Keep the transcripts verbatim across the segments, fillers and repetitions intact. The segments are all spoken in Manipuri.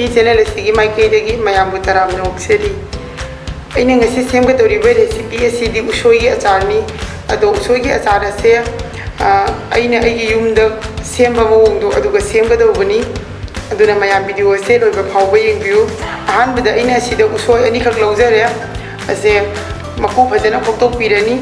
ꯆꯦꯅꯦꯜ ꯑꯁꯤꯒꯤ ꯃꯥꯏꯀꯩꯗꯒꯤ ꯃꯌꯥꯝꯕꯨ ꯇꯔꯥꯝꯅ ꯑꯣꯛꯆꯔꯤ꯫ ꯑꯩꯅ ꯉꯁꯤ ꯁꯦꯝꯒꯗꯧꯔꯤꯕ ꯔꯦꯁꯤꯄꯤ ꯑꯁꯤꯗꯤ ꯎꯁꯣꯏꯒꯤ ꯑꯆꯥꯔꯅꯤ꯫ ꯑꯗꯣ ꯎꯁꯣꯏꯒꯤ ꯑꯆꯥꯔ ꯑꯁꯦ, ꯑ, ꯑꯩꯅ ꯑꯩꯒꯤ ꯌꯨꯝꯗ ꯁꯦꯝꯕ ꯃꯑꯣꯡꯗꯣ ꯑꯗꯨꯒ ꯁꯦꯝꯒꯗꯧꯕꯅꯤ꯫ ꯑꯗꯨꯅ ꯃꯌꯥꯝ ꯚꯤꯗꯤꯑꯣ ꯑꯁꯦ ꯂꯣꯏꯕ ꯐꯥꯎꯕ ꯌꯦꯡꯕꯤꯌꯨ꯫ ꯑꯍꯥꯟꯕꯗ ꯑꯩꯅ ꯑꯁꯤꯗ ꯎꯁꯣꯏ ꯑꯅꯤꯈꯛ ꯂꯧꯖꯔꯦ꯫ ꯑꯁꯦ ꯃꯀꯨ ꯐꯖꯅ ꯈꯣꯛꯇꯣꯛꯄꯤꯔꯅꯤ꯫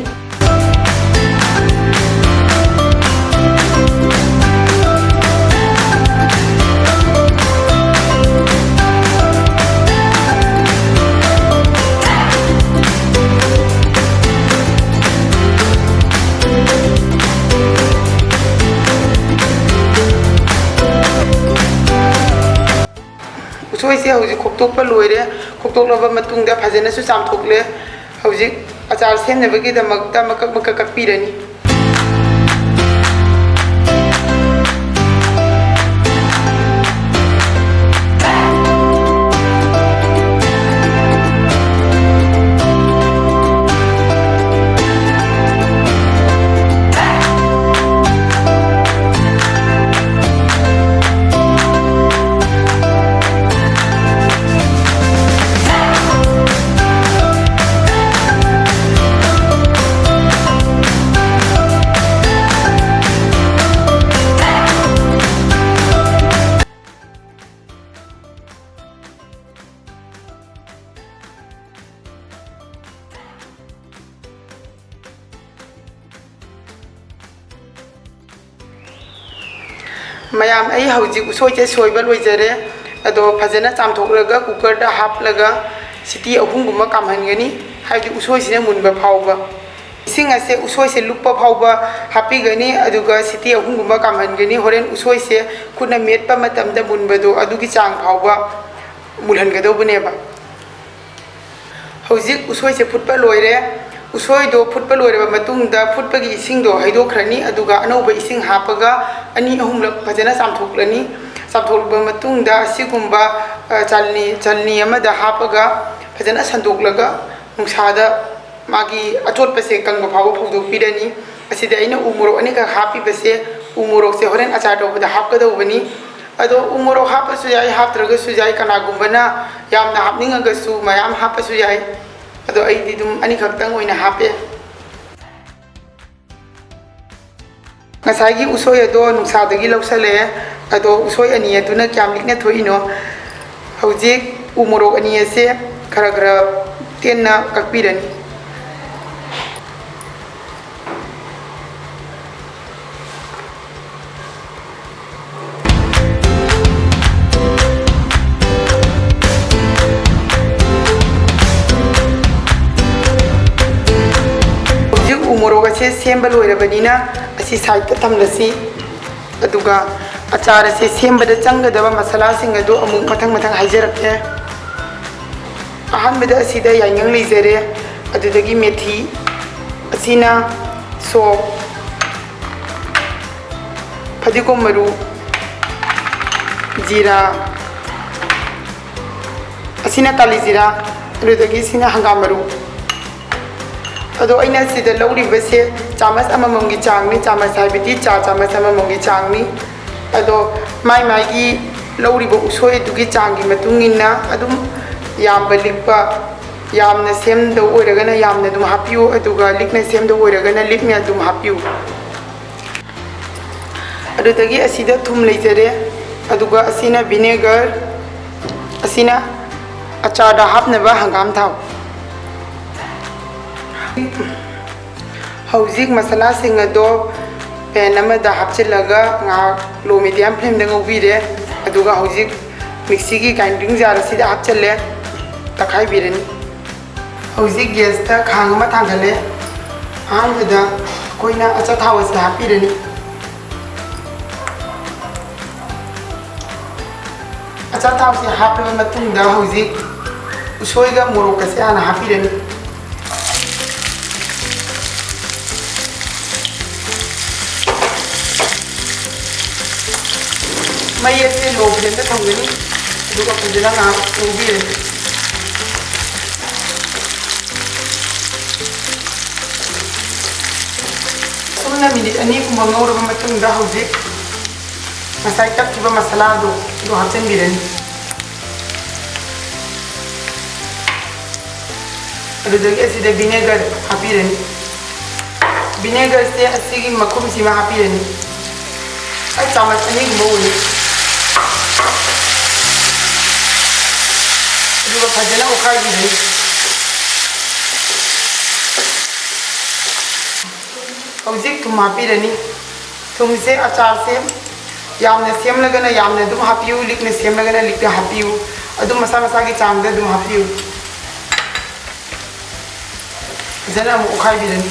ꯎꯁꯣꯏꯁꯦ ꯍꯧꯖꯤꯛ ꯈꯣꯛꯇꯣꯛꯄ ꯂꯣꯏꯔꯦ꯫ ꯈꯣꯛꯇꯣꯛꯂꯕ ꯃꯇꯨꯡꯗ ꯐꯖꯅꯁꯨ ꯆꯥꯝꯊꯣꯛꯂꯦ꯫ ꯍꯧꯖꯤꯛ ꯑꯆꯥꯔ ꯁꯦꯝꯅꯕꯒꯤꯗꯃꯛꯇ ꯃꯀꯛ ꯃꯀꯛ ꯀꯛꯄꯤꯔꯅꯤ꯫ ꯃꯌꯥꯝ, ꯑꯩ ꯍꯧꯖꯤꯛ ꯎꯁꯣꯏꯁꯦ ꯁꯣꯏꯕ ꯂꯣꯏꯖꯔꯦ꯫ ꯑꯗꯣ ꯐꯖꯅ ꯆꯥꯝꯊꯣꯛꯂꯒ ꯀꯨꯀꯔꯗ ꯍꯥꯞꯂꯒ ꯁꯤꯇꯤ ꯑꯍꯨꯝꯒꯨꯝꯕ ꯀꯥꯝꯍꯟꯒꯅꯤ꯫ ꯍꯥꯏꯕꯗꯤ ꯎꯁꯣꯏꯁꯤꯅ ꯃꯨꯟꯕ ꯐꯥꯎꯕ꯫ ꯏꯁꯤꯡ ꯑꯁꯦ ꯎꯁꯣꯏꯁꯦ ꯂꯨꯞꯄ ꯐꯥꯎꯕ ꯍꯥꯞꯄꯤꯒꯅꯤ, ꯑꯗꯨꯒ ꯁꯤꯇꯤ ꯑꯍꯨꯝꯒꯨꯝꯕ ꯀꯥꯝꯍꯟꯒꯅꯤ꯫ ꯍꯣꯔꯦꯟ ꯎꯁꯣꯏꯁꯦ ꯈꯨꯠꯅ ꯃꯦꯠꯄ ꯃꯇꯝꯗ ꯃꯨꯟꯕꯗꯣ ꯑꯗꯨꯒꯤ ꯆꯥꯡ ꯐꯥꯎꯕ ꯃꯨꯜꯍꯟꯒꯗꯧꯕꯅꯦꯕ꯫ ꯍꯧꯖꯤꯛ ꯎꯁꯣꯏꯁꯦ ꯐꯨꯠꯄ ꯂꯣꯏꯔꯦ꯫ ꯎꯁꯣꯏꯗꯣ ꯐꯨꯠꯄ ꯂꯣꯏꯔꯕ ꯃꯇꯨꯡꯗ ꯐꯨꯠꯄꯒꯤ ꯏꯁꯤꯡꯗꯣ ꯍꯩꯗꯣꯛꯈ꯭ꯔꯅꯤ, ꯑꯗꯨꯒ ꯑꯅꯧꯕ ꯏꯁꯤꯡ ꯍꯥꯞꯄꯒ ꯑꯅꯤ ꯑꯍꯨꯝꯂꯛ ꯐꯖꯅ ꯆꯥꯝꯊꯣꯛꯂꯅꯤ꯫ ꯆꯥꯝꯊꯣꯛꯂꯕ ꯃꯇꯨꯡꯗ ꯑꯁꯤꯒꯨꯝꯕ, ꯑ, ꯆꯥꯜꯅꯤ, ꯆꯥꯜꯅꯤ ꯑꯃꯗ ꯍꯥꯞꯄꯒ ꯐꯖꯅ ꯁꯟꯗꯣꯛꯂꯒ ꯅꯨꯡꯁꯥꯗ ꯃꯥꯒꯤ ꯑꯆꯣꯠꯄꯁꯦ ꯀꯪꯕ ꯐꯥꯎꯕ ꯐꯧꯗꯣꯛꯄꯤꯔꯅꯤ꯫ ꯑꯁꯤꯗ ꯑꯩꯅ ꯎ ꯃꯣꯔꯣꯛ ꯑꯅꯤꯈꯛ ꯍꯥꯞꯄꯤꯕꯁꯦ, ꯎ ꯃꯣꯔꯣꯛꯁꯦ ꯍꯣꯔꯦꯟ ꯑꯆꯥꯔ ꯇꯧꯕꯗ ꯍꯥꯞꯀꯗꯧꯕꯅꯤ꯫ ꯑꯗꯣ ꯎ ꯃꯣꯔꯣꯛ ꯍꯥꯞꯄꯁꯨ ꯌꯥꯏ, ꯍꯥꯞꯇ꯭ꯔꯒꯁꯨ ꯌꯥꯏ, ꯀꯅꯥꯒꯨꯝꯕꯅ ꯌꯥꯝꯅ ꯍꯥꯞꯅꯤꯡꯉꯒꯁꯨ ꯃꯌꯥꯝ ꯍꯥꯞꯄꯁꯨ ꯌꯥꯏ꯫ ꯑꯗꯣ ꯑꯩꯗꯤ ꯑꯗꯨꯝ ꯑꯅꯤꯈꯛꯇꯪ ꯑꯣꯏꯅ ꯍꯥꯞꯄꯦ꯫ ꯉꯁꯥꯏꯒꯤ ꯎꯁꯣꯏ ꯑꯗꯣ ꯅꯨꯡꯁꯥꯗꯒꯤ ꯂꯧꯁꯜꯂꯛꯑꯦ꯫ ꯑꯗꯣ ꯎꯁꯣꯏ ꯑꯅꯤ ꯑꯗꯨꯅ ꯀꯌꯥꯝ ꯂꯤꯛꯅ ꯊꯣꯛꯏꯅꯣ? ꯍꯧꯖꯤꯛ ꯎ ꯃꯣꯔꯣꯛ ꯑꯅꯤ ꯑꯁꯦ ꯈꯔ ꯈꯔ ꯇꯦꯟꯅ ꯀꯛꯄꯤꯔꯅꯤ꯫ ꯍꯧꯖꯤꯛ ꯎ ꯃꯣꯔꯣꯛ ꯑꯁꯦ ꯁꯦꯝꯕ ꯂꯣꯏꯔꯕꯅꯤꯅ, ꯑꯁꯤ ꯁꯥꯏꯠꯇ ꯊꯝꯂꯁꯤ꯫ ꯑꯗꯨꯒ ꯑꯆꯥꯔ ꯑꯁꯦ ꯁꯦꯝꯕꯗ ꯆꯪꯒꯗꯕ ꯃꯁꯥꯂꯥꯁꯤꯡ ꯑꯗꯨ ꯑꯃꯨꯛ ꯃꯊꯪ ꯃꯊꯪ ꯍꯥꯏꯖꯔꯛꯀꯦ꯫ ꯑꯍꯥꯟꯕꯗ ꯑꯁꯤꯗ ꯌꯥꯏꯉꯪ ꯂꯩꯖꯔꯦ, ꯑꯗꯨꯗꯒꯤ ꯃꯦꯊꯤ, ꯑꯁꯤꯅ ꯁꯣꯞ, ꯐꯗꯤꯒꯣꯝ ꯃꯔꯨ, ꯖꯤꯔꯥ, ꯑꯁꯤꯅ ꯀꯥꯂꯤ ꯖꯤꯔꯥ, ꯑꯗꯨꯗꯒꯤ ꯁꯤꯅ ꯍꯪꯒꯥꯝ ꯃꯔꯨ꯫ ꯑꯗꯣ ꯑꯩꯅ ꯁꯤꯗ ꯂꯧꯔꯤꯕꯁꯦ ꯆꯥꯃꯁ ꯑꯃꯃꯝꯒꯤ ꯆꯥꯡꯅꯤ, ꯆꯥꯃꯁ ꯍꯥꯏꯕꯗꯤ ꯆꯥ ꯆꯥꯃꯁ ꯑꯃꯃꯝꯒꯤ ꯆꯥꯡꯅꯤ꯫ ꯑꯗꯣ ꯃꯥꯏ ꯃꯥꯏꯒꯤ ꯂꯧꯔꯤꯕ ꯎꯁꯣꯏ ꯑꯗꯨꯒꯤ ꯆꯥꯡꯒꯤ ꯃꯇꯨꯡ ꯏꯟꯅ ꯑꯗꯨꯝ ꯌꯥꯝꯕ ꯂꯤꯛꯄ, ꯌꯥꯝꯅ ꯁꯦꯝꯗꯧ ꯑꯣꯏꯔꯒꯅ ꯌꯥꯝꯅ ꯑꯗꯨꯝ ꯍꯥꯞꯄꯤꯌꯨ, ꯑꯗꯨꯒ ꯂꯤꯛꯅ ꯁꯦꯝꯗꯧ ꯑꯣꯏꯔꯒꯅ ꯂꯤꯛꯅ ꯑꯗꯨꯝ ꯍꯥꯞꯄꯤꯌꯨ꯫ ꯑꯗꯨꯗꯒꯤ ꯑꯁꯤꯗ ꯊꯨꯝ ꯂꯩꯖꯔꯦ, ꯑꯗꯨꯒ ꯑꯁꯤꯅ ꯚꯤꯅꯦꯒꯔ, ꯑꯁꯤꯅ ꯑꯆꯥꯔꯗ ꯍꯥꯞꯅꯕ ꯍꯪꯒꯥꯝ ꯊꯥꯎ꯫ ꯍꯧꯖꯤꯛ ꯃꯁꯥꯂꯥꯁꯤꯡ ꯑꯗꯣ ꯄꯦꯟ ꯑꯃꯗ ꯍꯥꯞꯆꯤꯜꯂꯒ ꯉꯥꯏꯍꯥꯛ ꯂꯣ ꯃꯤꯗꯤꯌꯝ ꯐ꯭ꯂꯦꯝꯗ ꯉꯧꯕꯤꯔꯦ꯫ ꯑꯗꯨꯒ ꯍꯧꯖꯤꯛ ꯃꯤꯛꯁꯤꯒꯤ ꯒ꯭ꯔꯥꯏꯟꯗꯤꯡ ꯖꯥꯔ ꯑꯁꯤꯗ ꯍꯥꯞꯆꯤꯜꯂꯦ, ꯇꯛꯈꯥꯏꯕꯤꯔꯅꯤ꯫ ꯍꯧꯖꯤꯛ ꯒ꯭ꯌꯥꯁꯇ ꯈꯥꯡ ꯑꯃ ꯊꯥꯡꯒꯠꯂꯦ꯫ ꯑꯍꯥꯟꯕꯗ ꯑꯩꯈꯣꯏꯅ ꯑꯆꯥꯊꯥꯎ ꯑꯁꯤ ꯍꯥꯞꯄꯤꯔꯅꯤ꯫ ꯑꯆꯥꯊꯥꯎꯁꯤ ꯍꯥꯞꯂꯕ ꯃꯇꯨꯡꯗ ꯍꯧꯖꯤꯛ ꯎꯁꯣꯏꯒ ꯃꯣꯔꯣꯛꯀꯁꯦ ꯍꯥꯟꯅ ꯍꯥꯞꯄꯤꯔꯅꯤ꯫ ꯃꯩ ꯑꯁꯦ ꯂꯣ ꯐ꯭ꯂꯦꯝꯗ ꯊꯝꯒꯅꯤ, ꯑꯗꯨꯒ ꯐꯖꯅ ꯉꯥꯏꯍꯥꯛ ꯉꯧꯕꯤꯔꯅꯤ꯫ ꯁꯨꯝꯅ ꯃꯤꯅꯤꯠ ꯑꯅꯤꯒꯨꯝꯕ ꯉꯧꯔꯕ ꯃꯇꯨꯡꯗ ꯍꯧꯖꯤꯛ ꯉꯁꯥꯏ ꯇꯛꯈꯤꯕ ꯃꯁꯥꯂꯥꯗꯣ ꯑꯗꯨ ꯍꯥꯞꯆꯤꯟꯕꯤꯔꯅꯤ꯫ ꯑꯗꯨꯗꯒꯤ ꯑꯁꯤꯗ vinegar ꯍꯥꯞꯄꯤꯔꯅꯤ꯫ Vinegarꯁꯦ ꯑꯁꯤꯒꯤ ꯃꯈꯨꯝꯁꯤꯃ ꯍꯥꯞꯄꯤꯔꯅꯤ꯫ ꯑꯩ ꯆꯥꯃꯁ ꯑꯅꯤꯒꯨꯝꯕ ꯑꯣꯏꯅꯤ꯫ ꯑꯗꯨꯒ ꯐꯖꯅ ꯑꯣꯠꯈꯥꯏꯕꯤꯔꯅꯤ꯫ ꯍꯧꯖꯤꯛ ꯊꯨꯝ ꯍꯥꯞꯄꯤꯔꯅꯤ꯫ ꯊꯨꯝꯁꯦ ꯑꯆꯥꯔꯁꯦ ꯌꯥꯝꯅ ꯁꯦꯝꯂꯒꯅ ꯌꯥꯝꯅ ꯑꯗꯨꯝ ꯍꯥꯞꯄꯤꯌꯨ, ꯂꯤꯛꯅ ꯁꯦꯝꯂꯒꯅ ꯂꯤꯛꯅ ꯍꯥꯞꯄꯤꯌꯨ꯫ ꯑꯗꯨꯝ ꯃꯁꯥ ꯃꯁꯥꯒꯤ ꯆꯥꯡꯗ ꯑꯗꯨꯝ ꯍꯥꯞꯄꯤꯌꯨ꯫ ꯐꯖꯅ ꯑꯃꯨꯛ ꯑꯣꯠꯈꯥꯏꯕꯤꯔꯅꯤ꯫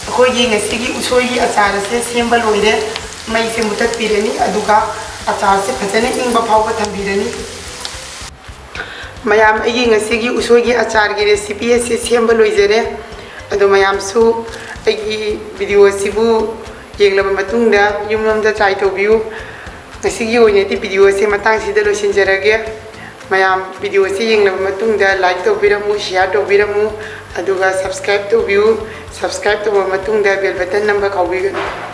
ꯑꯩꯈꯣꯏꯒꯤ ꯉꯁꯤꯒꯤ ꯎꯁꯣꯏꯒꯤ ꯑꯆꯥꯔ ꯑꯁꯦ ꯁꯦꯝꯕ ꯂꯣꯏꯔꯦ꯫ ꯃꯩꯁꯦ ꯃꯨꯊꯠꯄꯤꯔꯅꯤ, ꯑꯗꯨꯒ ꯑꯆꯥꯔꯁꯦ ꯐꯖꯅ ꯏꯪꯕ ꯐꯥꯎꯕ ꯊꯝꯕꯤꯔꯅꯤ꯫ ꯃꯌꯥꯝ, ꯑꯩꯒꯤ ꯉꯁꯤꯒꯤ ꯎꯁꯣꯏꯒꯤ ꯑꯆꯥꯔꯒꯤ recipe ꯑꯁꯤ ꯁꯦꯝꯕ ꯂꯣꯏꯖꯔꯦ꯫ ꯑꯗꯣ ꯃꯌꯥꯝꯁꯨ ꯑꯩꯒꯤ video ꯑꯁꯤꯕꯨ ꯌꯦꯡꯂꯕ ꯃꯇꯨꯡꯗ ꯌꯨꯝꯂꯣꯝꯗ try ꯇꯧꯕꯤꯌꯨ꯫ ꯉꯁꯤꯒꯤ ꯑꯣꯏꯅꯗꯤ video ꯑꯁꯤ ꯃꯇꯥꯡꯁꯤꯗ ꯂꯣꯏꯁꯤꯟꯖꯔꯒꯦ꯫ ꯃꯌꯥꯝ, video ꯑꯁꯤ ꯌꯦꯡꯂꯕ ꯃꯇꯨꯡꯗ like ꯇꯧꯕꯤꯔꯝꯃꯨ, share ꯇꯧꯕꯤꯔꯝꯃꯨ, ꯑꯗꯨꯒ subscribe ꯇꯧꯕꯤꯌꯨ꯫ Subscribe ꯇꯧꯕ ꯃꯇꯨꯡꯗ bell button ꯅꯝꯕ ꯀꯥꯎꯕꯤꯒꯅꯨ꯫